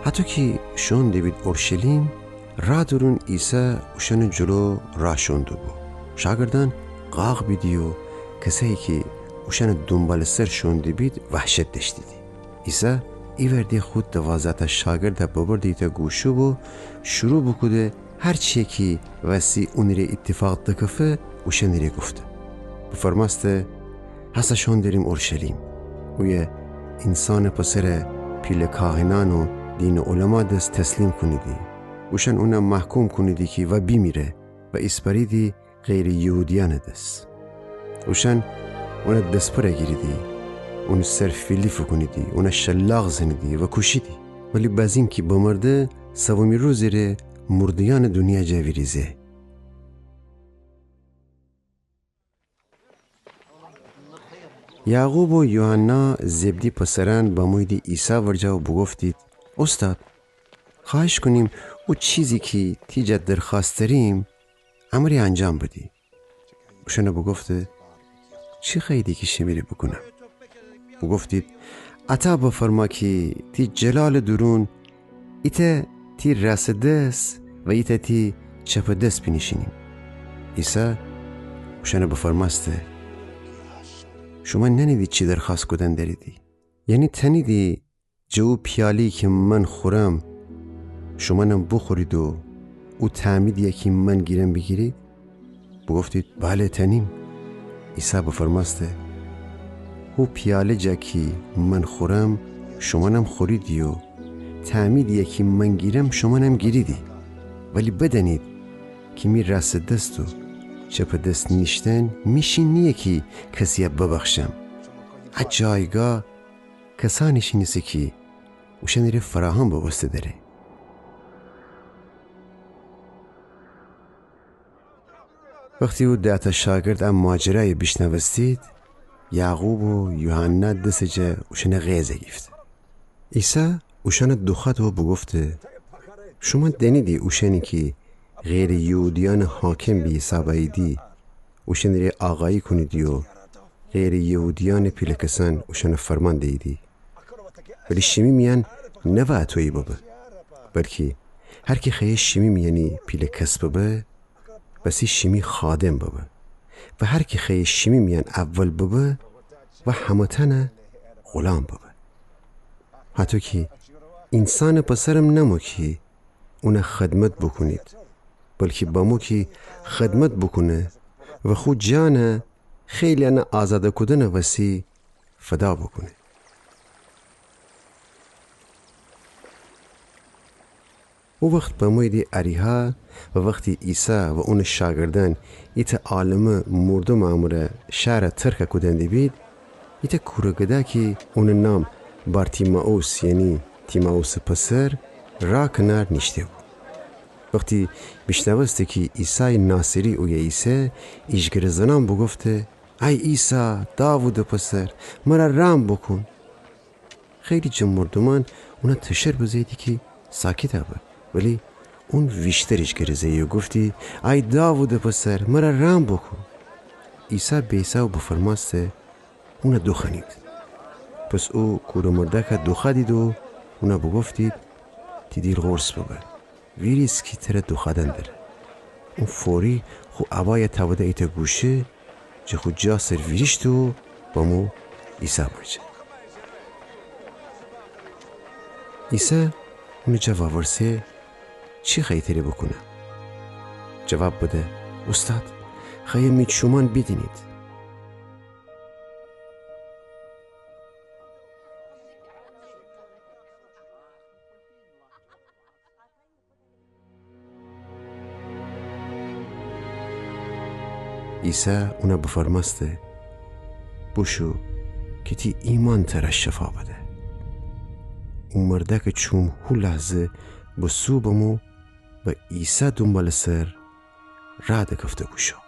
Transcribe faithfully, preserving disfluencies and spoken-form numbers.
هطو کی شون دیبید اورشلیم، رادورون عیسی اوشأنٚ جلو را شون دوبو. شاگردأن قاق بیدی و کسأیی کی اوشأنٚ دونبالٚ سر شون دیبید وحشت دأشتیدی. عیسی ایوأر ده خو دوازده‌تأ شاگردَ ببرده ایتأ گوشه و شروع بوکوده هر چیی کی وسی اونٚره ایتفاق دکفه اوشأنٚره گفته. بفرمأسته: هسه شون دأریم اورشلیم. اویه اینسانٚ پسرَ پیله کاهنأن و دینٚ علما دس تسلیم کونیدی. اوشأن اونَ محکوم کونیدی کی وأ بیمیره و ایسپأریدی غیرٚ یهودیأنٚ دس. اوشأن اونَ دسپره گیریدی، اونٚ سر فیلی فوکونیدی، اونَ شلاق زنیدی و کوشیدی. ولی بزین کی بمرده، سومی روزٚ ره مرده‌یأنٚ دونیا جا ویریزه. یعقوب و یوحنا زبدی پسرأن بموییدی عیسی ورجه و بوگفتید: اوستاد، خوأهش کونیم او چیزی کی تی جا درخوأست دأریم، امرَ انجام بدی. اوشأنَ بوگفته: چی خوأییدی کی شیمه‌ره بوکونم؟ بوگفتید: عطا بفرما کی تی جلالٚ دورون ایتأ تی راسٚ دس و ایتأ تی چپٚ دس بینیشینیم. عیسی اوشأنَ بفرمأسته: شومأن نأنیدی چی درخوأست کودن دأریدی. یعنی تأنیدی جٚه او پیاله‌یی کی من خورم، شومأنم بوخورید و او تعمیدیی کی من گیرم بیگیرید؟ بوگفتید: بله، تأنیم. عیسی بفرمأسته: هو پیاله جا کی من خورم، شومأنم خوریدی و تعمیدیی کی من گیرم، شومأنم گیریدی. ولی بدأنید کی می راسٚ دس و چپٚ دس نیشتن می شین نییه کی کسیی ببخشم. ا جایگاه کسأنٚ شینیسه کی اوشأنٚره فراهم بوبوسته دأره. وختی او ده‌تأ شاگرد ا ماجرایَ بیشنوستید، یعقوب و یوحنا دسٚ جا اوشأنَ قیض گیفته. عیسی اوشأنَ دوخوأده و بوگفته: شومأن دأنیدی اوشأنی کی غیرٚ یهودیأنٚ حاکم به حساب اییدی، اوشأنٚره آقایی کونیدی و غیرٚ یهودیأنٚ پیله کسأن اوشأنَ فرمان دییدی. ولی شیمی میأن نوا اطویی ببه، بلکی هر کی خوأیه شیمی میأنی پیله کس ببه، وسی شیمی خادم ببه و هر کی خوأیه شیمی میأن اول ببه، وأ همه‌تأنَ غلام ببه. هطو کی اینسانٚ پسرم نمو کی اونَ خدمت بوکونید، بلکی بمو کی خدمت بوکونه و خو جانَ خیلیأنَ آزادَ کودنٚ وسی فدا بوکونه. او وخت بموییدی اریحا و وختی عیسی و اونٚ شاگردأن ایتأ عالمه مردومٚ امره شأرَ ترکَ کودن دیبید، ایتأ کورٚ گدا کی اونٚ نام بارتیمائوس، یعنی تیمائوسٚ پسر، راه کنار نیشته بو. وختی بیشنوسته کی عیسایٚ ناصری اویه ایسه، ایجگره زنأن بوگفته: ای عیسی، داوودٚ پسر، مرَ رحم بوکون. خیلی جٚه مردومأن اونَ تشر بزه‌ییدی کی ساکتَ به، ولی اون ویشتر ایجگره زه‌یی و گفتی: ای داوودٚ پسر، مرَ رحم بوکون. عیسی بیسه و بفرمأسته: اونَ دوخوأنید. پس او کورٚ مردأکَ دوخوأدید و اونَ بوگفتید: تی دیل قرص ببه. ویریز کی ترَ دوخوأدن دره. اون فوری خو عبایَ تأوده ایتأ گوشه، جٚه خو جا سر ویریشته و بمو عیسی ورجه. عیسی اونٚ جا وورسه: چی خوأیی تره بوکونم؟ جواب بده: اوستاد، خوأیم می چومأن بیدینید. عیسی اونَ بفرمأسته: بوشو کی تی ایمأن ترَ شفا بده. او مردأکٚ چوم هو لحظه به سو بمو و عیسی دونبالٚ سر راه دکفته بوشو.